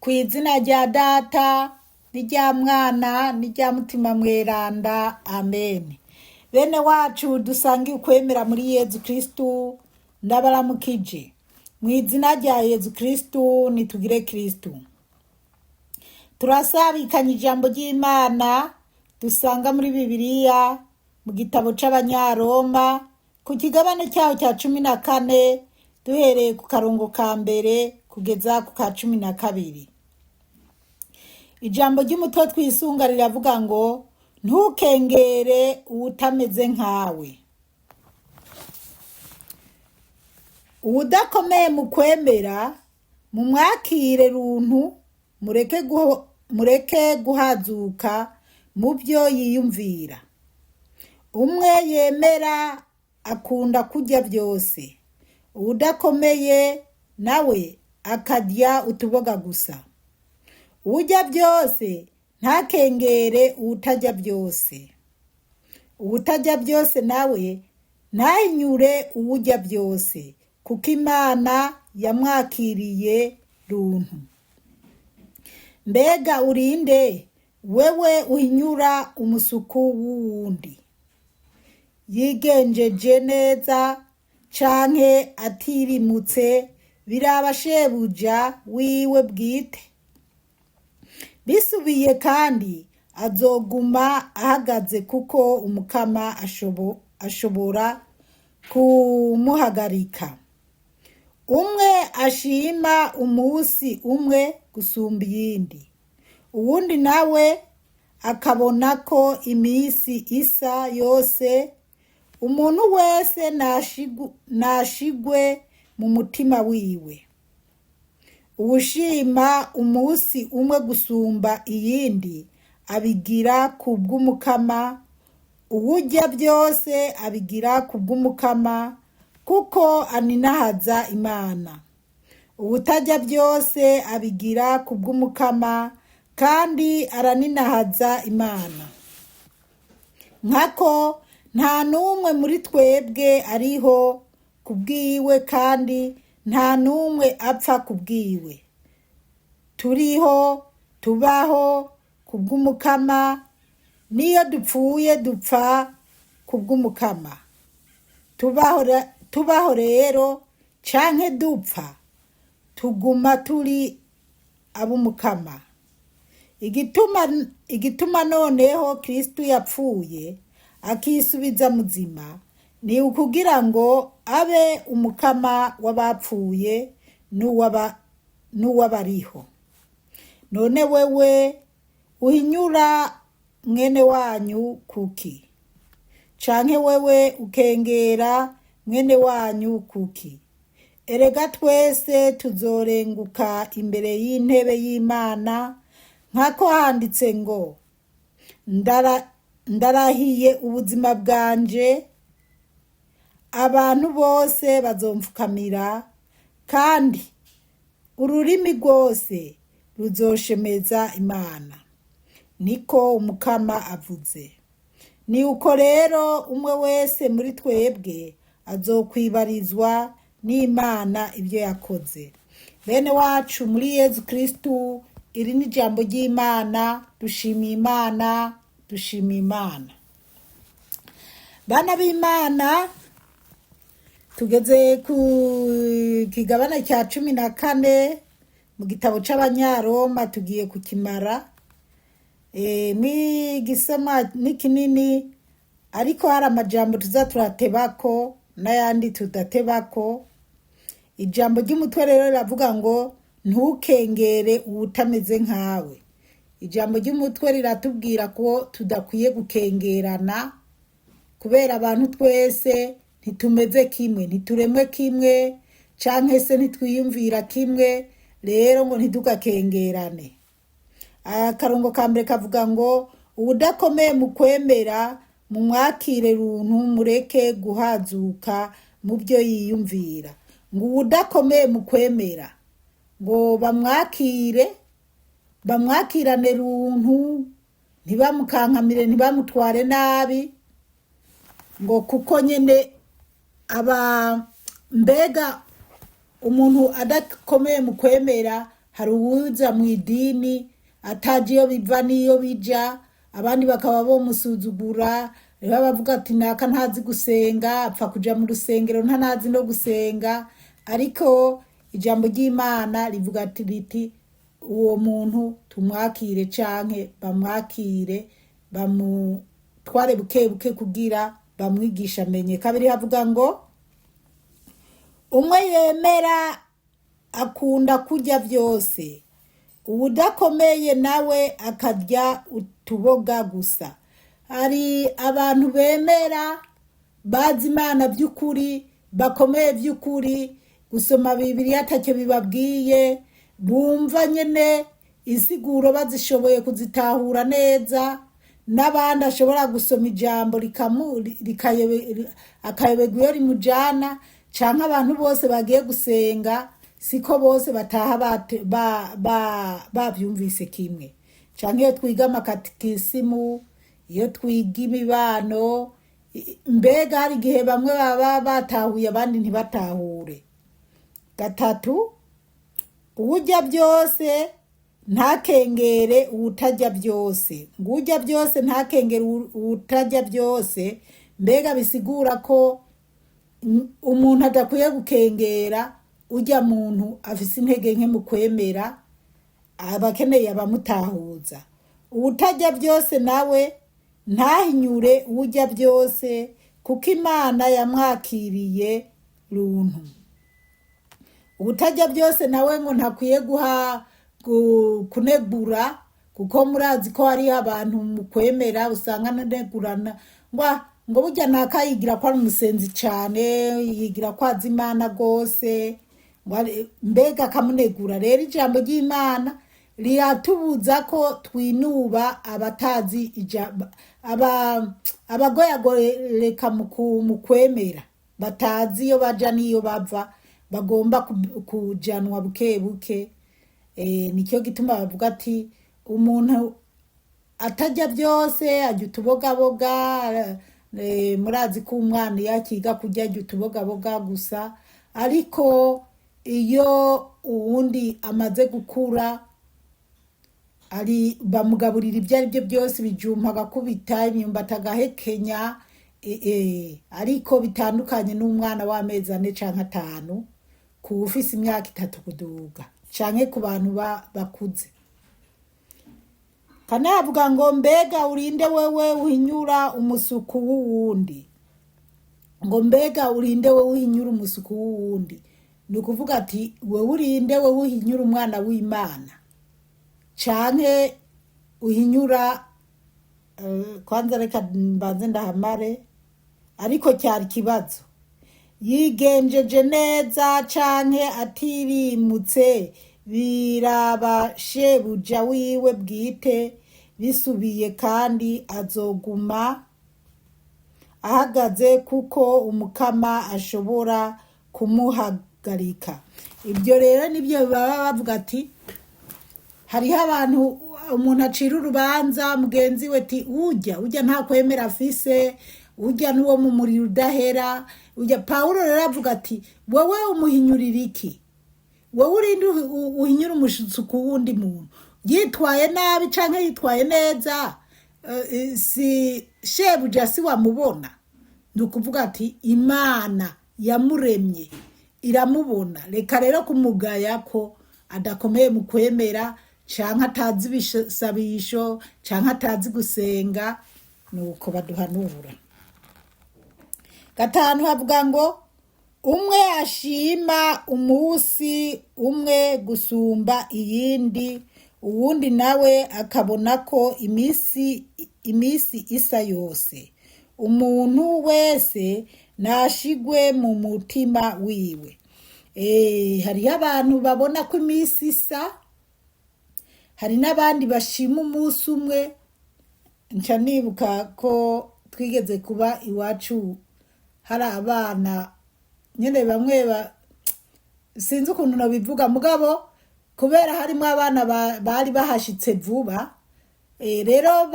Ku izina rya Data n'irya Mwana n'irya Mutima Mweranda, amen. Bene wacu dusangiye ukwemera muri Yezu Kristu, ndabaramukije. Mu izina rya Yezu Kristu nitugire Kristu. Turasabikanya ijambo ry'Imana dusanga muri Bibiliya mu gitabo c'Abanyaroma ku kigabane cyaho cya 14 duhereye ku karongo ka mbere kugeza ku ka 12. Ijambo ry'umutwe twisunga riravuga ngo ntukengere uwutameze nkawe. Uwudakomeye mu kwemera mumwakire runtu mureke guhazuka mu byo yiyumvira. Umwe yemera akunda kurya byose, uwudakomeye nawe akarya utuboga gusa. Uwurya byose ntakengere uwutarya byose, uwutarya byose nawe ntahinyure uwurya byose, kuko Imana yamwakiriye runtu. Mbega urinde wewe uhinyura umusuku w'uwundi? Yigenjeje neza canke atirimutse biraba shebuja wiwe bwite. Bisubiye kandi azoguma ahagaze kuko Umukama ashobora kumuhagarika. Umwe ashima umusi umwe gusumba iyindi, uwundi nawe akabona ko imisi isa yose. Umuntu wese nashigwe mu mutima wiwe. Uwushima umusi umwe gusumba iyindi abigira kubw'Umukama, uwurya byose abigira kubw'Umukama, kuko aninahaza Imana. Uwutarya byose abigira kubw'Umukama, kandi araninahaza Imana. Nkako nta n'umwe muri twebwe ariho kubwiwe, kandi nta n'umwe apfa kubwiwe. Turiho, tubaho kubw'Umukama, n'iyo dupfuye dupfa kubw'Umukama. Tubaho rero canke dupfa, tuguma turi ab'Umukama. Igituma noneho Kristu yapfuye akisubiza muzima ni ukugira ngo abe Umukama w'abapfuye n'uw'abariho. None wewe uhinyura mwene wanyu kuki? Canke wewe ukengera mwene wanyu kuki? Erega twese tuzorenguka imbere y'intebe y'Imana, nkako handitse ngo ndarahiye ubuzima bwanje, abantu bose bazomfukamira, kandi ururimi rwose ruzoshemeza Imana. Niko Umukama avuze. Ni uko rero umwe wese muri twebwe azokwibarizwa n'Imana ibyo yakoze. Bene wacu muri Yezu Kristu, iri ni ijambo ry'Imana. Dushimiye Imana, dushimiye Imana. Bana b'Imana, tugeze ku kigabane cya 14 mu gitabo c'Abanyaroma, tugiye kukimara. N'igisoma ni kinini, ariko hari amajambo tuza turatebako n'ayandi tudatebako. Ijambo ry'umutwe rero riravuga ngo ntukengere uwutameze nkawe. Ijambo ry'umutwe riratubwira ko tudakwiye gukengerana, kubera abantu twese ntitumeze kimwe, ntituremwe kimwe, canke se ntitwiyumvira kimwe. Rero ngo ntidugakengerane. Akarongo ka mbere kavuga ngo uwudakomeye mu kwemera mumwakire runtu, mureke guhazuka mu byo yiyumvira. Ngo uwudakomeye mu kwemera ngo bamwakire, bamwakirane runtu, ntibamukankamire, ntibamutware nabi, ngo kuko nyene aba mbega umuntu adakomeye mu kwemera. Hari uwuza mu idini atazi iyo biva n'iyo bija, abandi bakaba bomusuzugura. Rero bavuga ati naka ntazi gusenga, apfa kuja mu rusengero ntanazi no gusenga. Ariko ijambo ry'Imana rivuga ati riti uwo muntu tumwakire canke bamwakire, bamutware buke buke kugira bamwigisha amenye. Kabiri havuga ngo umwe yemera akunda kurya byose, uwudakomeye nawe akarya utuboga gusa. Hari abantu bemera, bazi Imana by'ukuri, bakomeye by'ukuri, gusoma Bibiliya atacyo bibabwiye, bumva nyene insiguro bazishoboye kuzitahura neza, n'abandi ashobora gusoma ijambo akayoberwa iyo rimujana. Canke abantu bose bagiye gusenga siko bose bataha bavyumvise kimwe. Canke iyo twiga amakatikisimu, iyo twiga imibano, mbega hari igihe bamwe baba batahuye abandi ntibatahure. Gatatu, uwurya byose ntakengere uwutarya byose. Ngo uwurya byose ntakengere uwutarya byose, mbega bisigura ko umuntu adakwiye gukengera urya muntu afise intege nke mu kwemera, aba akeneye abamutahuza. Uwutarya byose nawe ntahinyure uwurya byose, kuko Imana yamwakiriye runtu. Ubutarya byose nawe ngo ntakwiye kunegura, kuko murazi ko hariho abantu mu kwemera usanga anegurana ngo burya ntakayigira ko ari umusenzi cane, yigira ko azi Imana rwose, mbega akamunegura. Rero ijambo ry'Imana riratubuza ko twinuba abatazi abagoyagoreka mu kwemera, batazi iyo baja n'iyo bava, bagomba kujanwa buke buke. Nicyo gituma bavuga ati umuntu atarya byose arya utubogaboga. Murazi ko umwana iyo akiga kurya arya utubogaboga gusa, ariko iyo uwundi amaze gukura ari bamugaburira ibyo ari byo byose, ibijumba agakubita, imyumbati agahekenya, ariko bitandukanye n'umwana w'amezi 4 canke 5, ku ufise imyaka 3 kuduga, canke ku bantu bakuze. Kane havuga ngo mbega urinde wewe uhinyura umusuku w'uwundi? Ngo mbega urinde wewe uhinyura umusuku w'uwundi? Ni ukuvuga ati wewe urinde wewe uhinyura umwana w'Imana, canke uhinyura kwanza reka mbanze ndahamare, ariko cyari ikibazo. Yigenjeje neza canke atirimutse biraba shebuja wiwe bwite, bisubiye kandi azoguma ahagaze kuko umukama ashobora kumuhagarika. Ibyo rero nibyo baba bavuga ati hariho abantu umuntu acira urubanza mugenzi we ati urya nta kwemera afise, urya n'uwo mu muriro udahera. Urya Pawulo rero avuga ati wowe umuhinyurira iki? Wowe urinde uhinyura umusuku w'undi muntu yitwaye nabi canke yitwaye neza, si shebuja si wamubona? Ni ukuvuga ati Imana yamuremye iramubona, reka rero kumugaya ko adakomeye mu kwemera canke atazi ibisabisho canke atazi gusenga. Nuko baduhanura. Gatanu havuga ngo umwe ashima umunsi umwe gusumba iyindi, uwundi nawe akabona ko imisi isa yose. Umuntu wese nashigwe mu mutima wiwe. Hariho abantu babona ko imisi isa, hari n'abandi bashima umunsi umwe. Nca nibuka ko twigeze kuba iwacu hari abana nyene bamwe sinzi ukuntu nobivuga, mugabo kubera harimwo abana bari bahashitse vuba, rero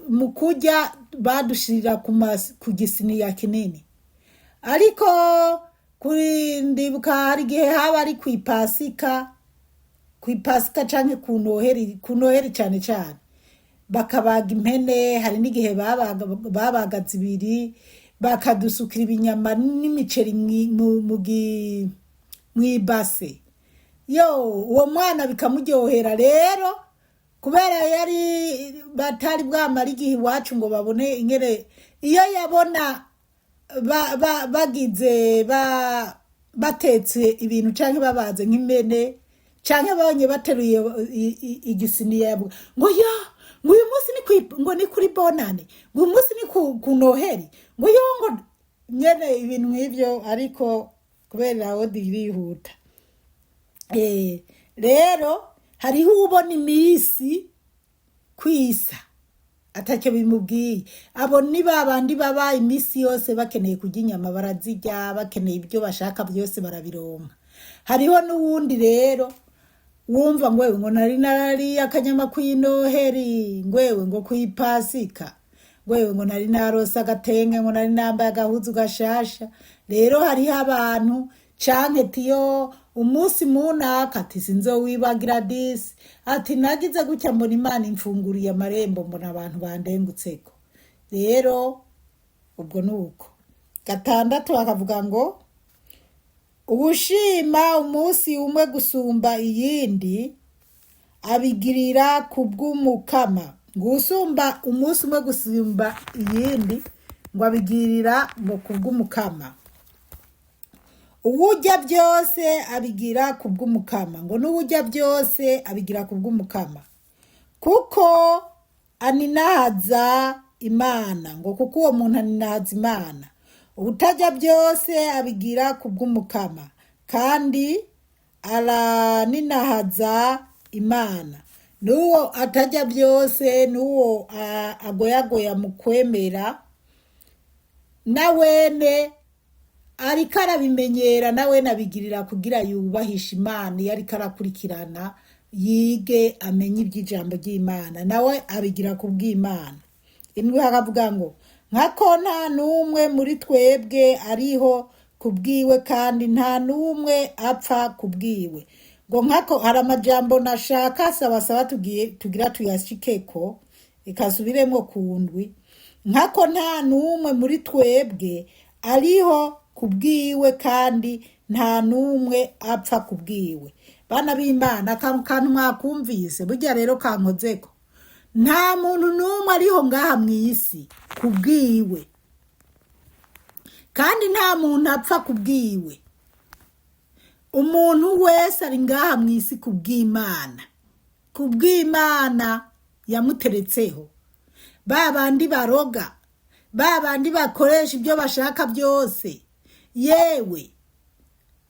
mu kurya badushirira ku gisiniya kinini. Ariko kuri ndibuka hari igihe haba ari kw'ipasika, Ku ipasika canke ku noheri, ku noheri cane cane bakabaga impene. Hari n'igihe babaga zibiri, bakadusukira ibinyama n'imiceri mw'ibase. Yo, uwo mwana bikamuryohera. Rero kubera yari batari bwamara igihe iwacu ngo babone ingene, iyo yabona bagize batetse ibintu canke babaze nk'impene canke babonye bateruye igisiniya, yavuga ngo: "Ya, ngo uyu munsi ni ngo ni kuri bonane, ngo uyu munsi ni ku noheri," ngo yo, ngo nyene ibintu nk'ivyo. Ariko kubera aho irihuta. Rero hariho ubona imisi kwisa atacyo bimubwiye. Abo ni ba bandi baba imisi yose bakeneye kurya inyama barazirya, bakeneye ibyo bashaka byose barabironka. Hariho n'uwundi rero wumva ngwewe ngo nari narariye akanyama kw'inoheri, ngwewe ngo kw'ipasika, ngwewe ngo nari narose agatenge, ngo nari nambaye agahuzu gashasha. Rero hariho abantu canke tiyo umunsi munaka ati: "Sinzowibagira disi," ati: "Nagize gutya mbona Imana imfunguriye amarembo, mbona abantu bandengutseko." Rero ubwo ni uko. Gatandatu bakavuga ngo: "Uwushima umunsi umwe gusumba iyindi abigirira ku bw'Umukama." Ngo usumba umunsi umwe gusumba iyindi, ngo abigirira ngo ku bw'Umukama. Uwurya byose abigira ku bw'Umukama, ngo n'uwurya byose abigira ku bw'Umukama, kuko aninahaza Imana, ngo kuko uwo muntu aninahaza Imana. Uwutarya byose abigira ku bw'Umukama, kandi araninahaza Imana. N'uwo atarya byose, n'uwo agoyagoya mu kwemera, na wene ariko arabimenyera, nawe nabigirira kugira yubahishe Imana. Iyo ariko arakurikirana, yige, amenye iby'ijambo ry'Imana, nawe abigira ku bw'Imana. Indwi hakavuga ngo: "Nkako nta n'umwe muri twebwe ariho ku bwiwe, kandi nta n'umwe apfa ku bwiwe." Ngo nkako hari amajambo nashaka sabasaba tugiye tugira tuyashikeko, ikasubiremo ku ndwi: "Nkako nta n'umwe muri twebwe ariho ku bwiwe, kandi nta n'umwe apfa ku bwiwe." Bana b'Imana, akantu kantu mwakumvise burya rero kankozeko: nta muntu n'umwe ariho ngaha mu isi ku bwiwe, kandi nta muntu apfa ku bwiwe. Umuntu wese ari ngaha mu isi ku bw'Imana, ku bw'Imana yamuteretseho. Ba bandi baroga, ba bandi bakoresha ibyo bashaka byose, yewe,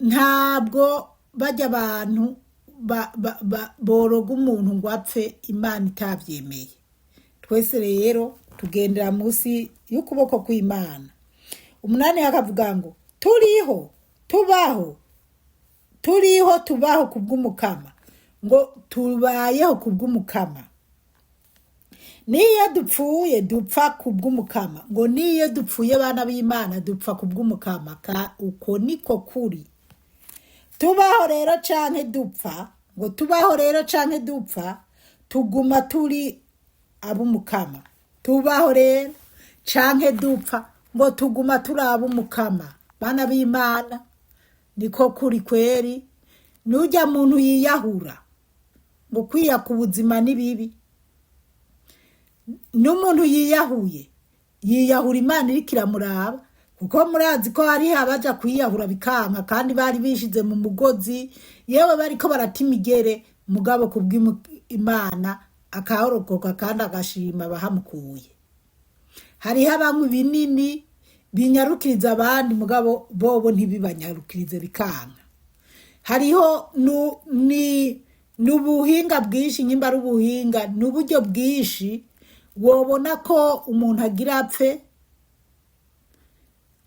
ntabwo bajya abantu boroga umuntu ngo apfe Imana itabyemeye. Twese rero tugendera munsi y'ukuboko kw'Imana. Umunani hakavuga ngo: "Turiho tubaho, turiho tubaho ku bw'Umukama," ngo tubayeho ku bw'Umukama. "Niyo dupfuye dupfa ku bw'Umukama." Ngo niyo dupfuye, bana b'Imana, dupfa ku bw'Umukama. Ka uko niko kuri. "Tubaho rero canke dupfa," ngo tubaho rero canke dupfa, tuguma turi ab'Umukama. Tubaho rero canke dupfa, ngo tuguma turi ab'Umukama. Bana b'Imana, niko kuri kweri. Nujya muntu yiyahura, ngo kwiyaka ubuzima ni bibi. N'umuntu yiyahuye, yiyahura Imana iriko iramuraba, kuko murazi ko hariho abaja kwiyahura bikanka, kandi bari bishize mu mugozi, yewe bariko barata imigere, mugabo kubw'Imana akahorokoka kandi agashima abahamukuye. Hariho abanywa ibinini binyarukiriza abandi, mugabo bobo ntibibanyarukirize, bikanka. Hariho n'ubuhinga bwinshi, nyimba ari ubuhinga, n'uburyo bwinshi wobona ko umuntu agira apfe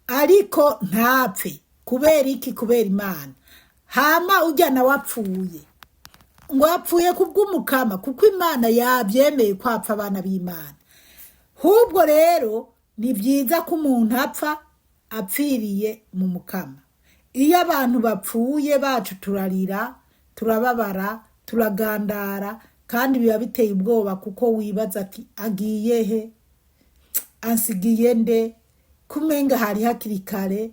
ariko ntapfe. Kubera iki? Kubera Imana. Hama ujya nawe apfuye, ngo apfuye kubw'Umukama, kuko Imana yabyemeye ko apfa. Abana b'Imana, hubwo rero ni byiza ko umuntu apfa apfiriye mu Mukama. Iyo abantu bapfuye bacu turarira, turababara. Turagandara kandi biba biteye ubwoba, kuko wibaza ati agiye he, ansigiye nde, kumenga hari hakiri kare.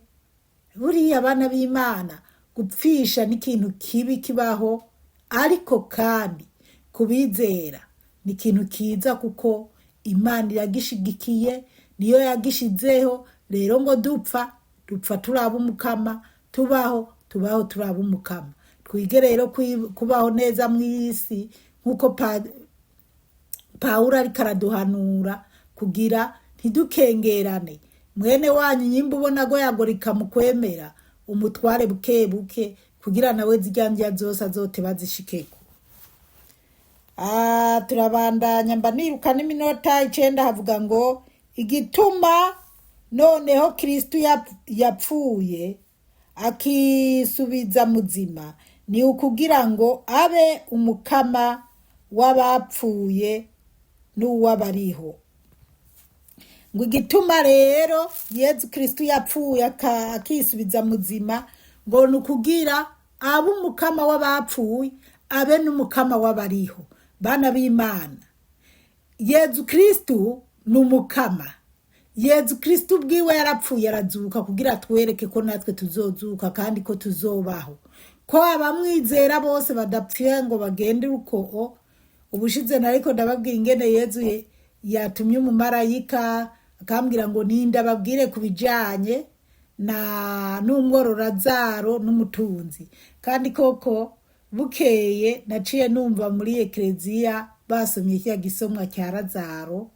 Buriya abana b'Imana, gupfisha ni ikintu kibi kibaho, ariko kandi kubizera ni ikintu kiza, kuko Imana iragishigikiye, niyo yagishizeho. Rero ngo dupfa, dupfa turaba Umukama, tubaho, tubaho turaba Umukama. Twige rero kubaho neza mu isi nk'uko Pawulo ariko araduhanura kugira ntidukengerane. Mwene wanyu nyimba ubona agoyagorika mu kwemera, umutware buke buke, kugira nawe zirya ndya zose azote bazishikeko. Turabandanya, mba niruka n'iminota 9. Havuga ngo igituma noneho Kristu yapfuye akisubiza muzima ni ukugira ngo abe umukama w'abapfuye n'uw'abariho. Ngo igituma rero Yezu Kristu yapfuye akisubiza muzima, ngo ni ukugira abe umukama w'abapfuye, abe n'umukama w'abariho. Bana b'Imana, Yezu Kristu ni umukama. Yezu Kristu ubwiwe yarapfuye arazuka kugira atwereke ko natwe tuzozuka kandi ko tuzobaho, ko abamwizera bose badapfuye ngo bagende uko. Ubushize nariko ndababwira ingene Yezu yatumye umumarayika akambwira ngo ninde ababwire ku bijanye na n'umwororazaro n'umutunzi. Kandi koko bukeye naciye numva muri ekereziya basomye kiya gisomwa cya Razaro,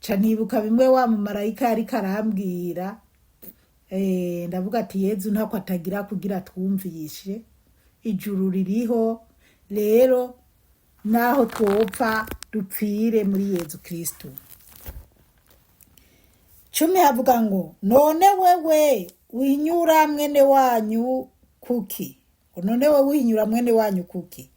ca nibuka bimwe wa mumarayika yariko arambwira. Ndavuga ati Yezu ntako atagira kugira twumvishe ijuru ririho. Rero naho twopfa, dupfire muri Yezu Kristu. 10 havuga ngo none wewe winyura mwene wanyu kuki? Ngo none wewe winyura mwene wanyu kuki,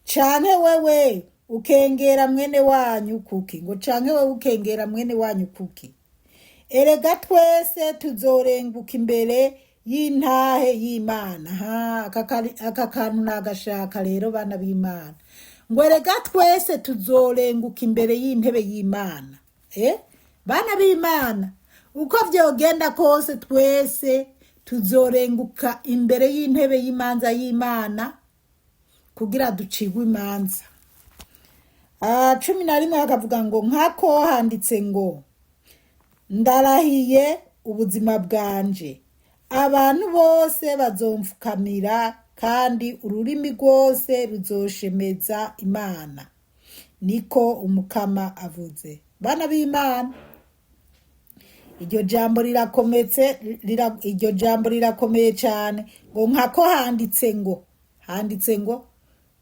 canke wewe ukengera mwene wanyu kuki? Ngo canke wewe ukengera mwene wanyu kuki? Erega twese tuzorenguka imbere y'intahe y'Imana. Ha, aka kantu nagashaka rero, bana b'Imana. Ngo erega twese tuzorenguka imbere y'intebe y'Imana. Bana b'Imana, uko vyogenda kose twese tuzorenguka imbere y'intebe y'imanza y'Imana kugira ducigwe imanza. 11 hakavuga ngo nkako handitse ngo ndarahiye ubuzima bwanje, abantu bose bazomfukamira kandi ururimi rwose ruzoshemeza Imana, niko Umukama avuze. Bana b'Imana, iryo jambo rirakometse, iryo jambo rirakomeye cyane. Ngo nkako handitse ngo, handitse ngo,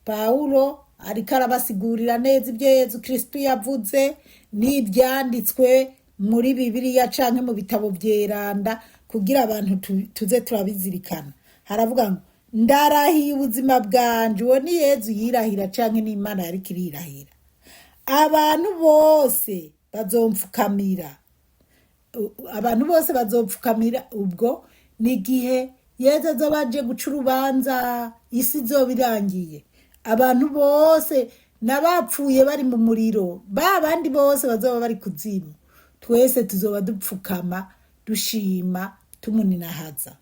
Pawulo ariko arabasigurira neza ibyo Yezu Kristu yavuze n'ibyanditswe muri Bibiliya canke mu bitabo vyeranda, kugira abantu tuze turabizirikana. Haravuga ngo ndarahiye ubuzima bwanje. Uwo ni Yezu yirahira canke n'Imana yariko irirahira? Abantu bose bazomfukamira, abantu bose bazopfukamira. Ubwo ni igihe Yezu azoba aje guca urubanza, isi izoba irangiye, abantu bose n'abapfuye bari mu muriro, ba bandi bose bazoba bari kuzimu, twese tuzoba dupfukama, dushima, tumuninahaza.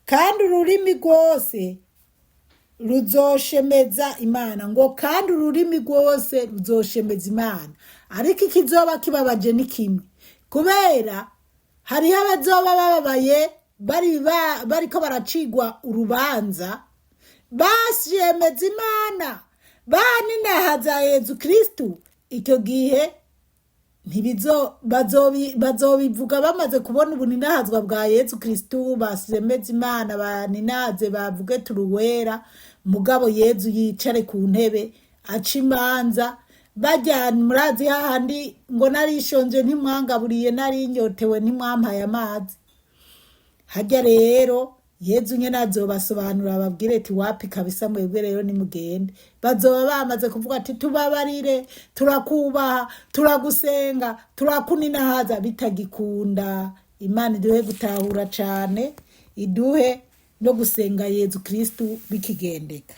Kandi ururimi rwose ruzoshemeza Imana. Ngo kandi ururimi rwose ruzoshemeza Imana. Ariko ikizoba kibabaje ni kimwe, kubera hariho abazoba bababaye bariko baracigwa urubanza, bashemeza Imana, baninahaza Yezu Kristu. Icyo gihe ntibizo bazobivuga bamaze kubona ubuninahazwa bwa Yezu Kristu, basemeze Imana, baninaze, bavuge turuwera. Mugabo Yezu yicare ku ntebe aca imanza, bajyana murazi hahandi ngo narishonje ntimwangaburiye, narinyotewe ntimwampaye amazi. Harya rero Yezu nyene azobasobanurira, ababwire ati wapi kabisa, mwebwe rero nimugende. Bazoba bamaze kuvuga ati tubabarire, turakubaha, turagusenga, turakuninahaza, bitagikunda. Imana iduhe gutahura cane, iduhe no gusenga Yezu Kristu bikigendeka.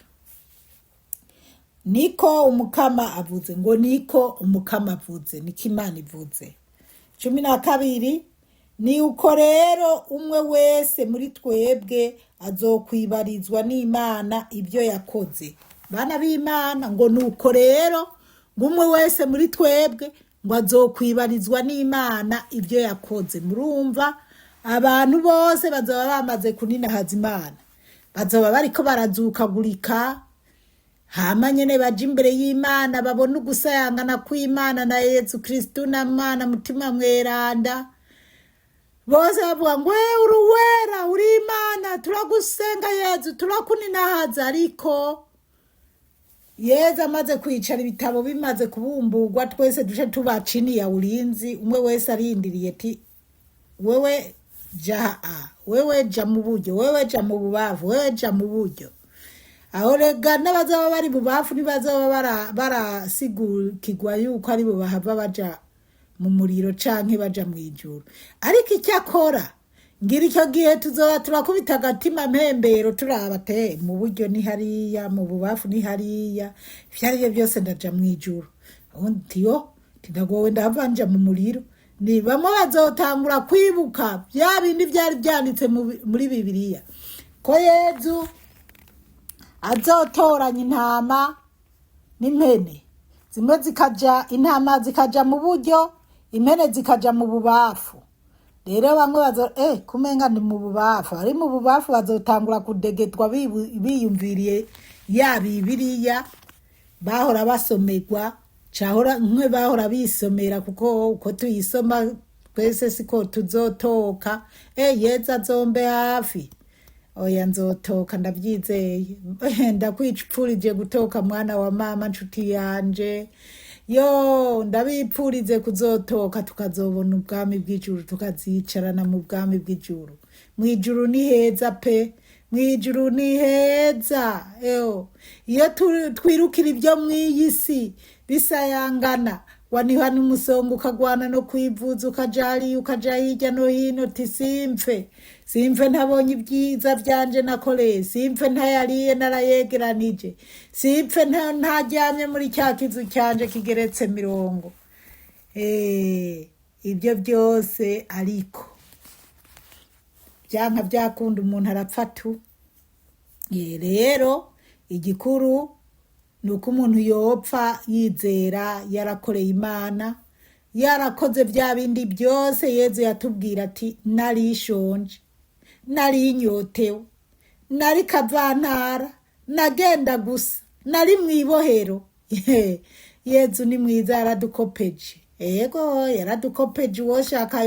Niko Umukama avuze, ngo niko Umukama avuze, niko Imana ivuze. 12: Ni uko rero umwe wese muri twebwe azokwibarizwa n'Imana ibyo yakoze. Bana b'Imana, ngo ni uko rero ngo umwe wese muri twebwe ngo azokwibarizwa n'Imana ibyo yakoze. Murumva, abantu bose bazoba bamaze kuninahaza Imana, bazoba bariko barazukagurika, hama nyene baje imbere y'Imana, babone ugusayangana kw'Imana na Yezu Kristu na Mana Mutima Mweranda. Bose bavuga ngo: "We uri uwera, uri Imana, turagusenga Yezu, turakuninahaza." Ariko Yezu amaze kwicara, ibitabo bimaze kubumburwa, twese duce tuba chini ya ulinzi, umwe wese arindiriye ti: "Wewe ja a, wewe ja mu buryo, wewe ja mu bubafu, wewe ja mu buryo." Aho rega n'abazaba bari bubafu ntibazoba barasigukirwa yuko aribo bahava baja mu muriro canke baja mw'ijuru. Ariko icyakora ngira icyo gihe tuzoba turakubita agatima mpembero, turaba te mu buryo ni hariya, mu bubafu ni hariya, ivyo ari byo byose ndaja mw'ijuru. Ubundi yo tindagowe, ndahava nja mu muriro. Ni bamwe bazotangura kwibuka bya bindi vyari vyanditse muri Bibiliya ko Yezu azotoranya intama n'impene, zimwe zikaja, intama zikaja mu buryo, impene zikaja mu bubafu. Rero bamwe bazo kumenga ni mu bubafu, ari mu bubafu, bazotangura kudegetwa biyumviriye ya Bibiliya bahora basomerwa, cahora nkwe bahora bisomera, kuko uko tuyisoma twese siko tuzotoka. Yezu azombe hafi. Oya, nzotoka, ndavyizeye. Ndakwipfurije gutoka, mwana wa mama, nshuti yanje. Yo, ndabipfurize kuzotoka, tukazobona ubwami bw'ijuru, tukazicarana mu bwami bw'ijuru. Mw'ijuru ni heza pe, mw'ijuru ni heza. Eyo iyo twirukira ibyo mw'iyi si bisayangana, waniha n'umusonga, ukagwana no kwivuza, ukaja hariya, ukaja hirya no hino, ti simpfe, simpfe ntabonye ibyiza vyanje nakoreye, simpfe ntayariye narayegeranije, simpfe ntaryamye muri cya kizu cyanje kigeretse 40. Ibyo byose ariko byanka byakunda umuntu arapfa tu. Rero igikuru ni uko umuntu yopfa yizera, yarakoreye Imana, yarakoze bya bindi byose Yezu yatubwira ati: "Narishonje, nari nyotewe, nari kavantara, nagenda gusa, nari mw'ibohero." Yezu ni mwiza, yaradukopeje. Ego, yaradukopeje. Uwoshaka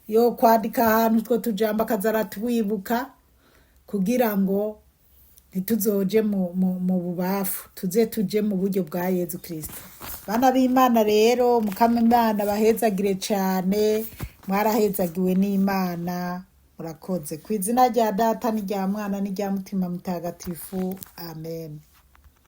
yo kwandika ahantu utwo tujambo, akaza aratwibuka kugira ngo ntituzoje mu bubafu, tuze tuje mu buryo bwa Yezu Kristo. Bana b'Imana rero, Mukama Imana bahezagire cane. Mwarahezagiwe n'Imana. Murakoze. Ku izina rya Data n'irya Mwana n'irya Mutima Mutagatifu, amen.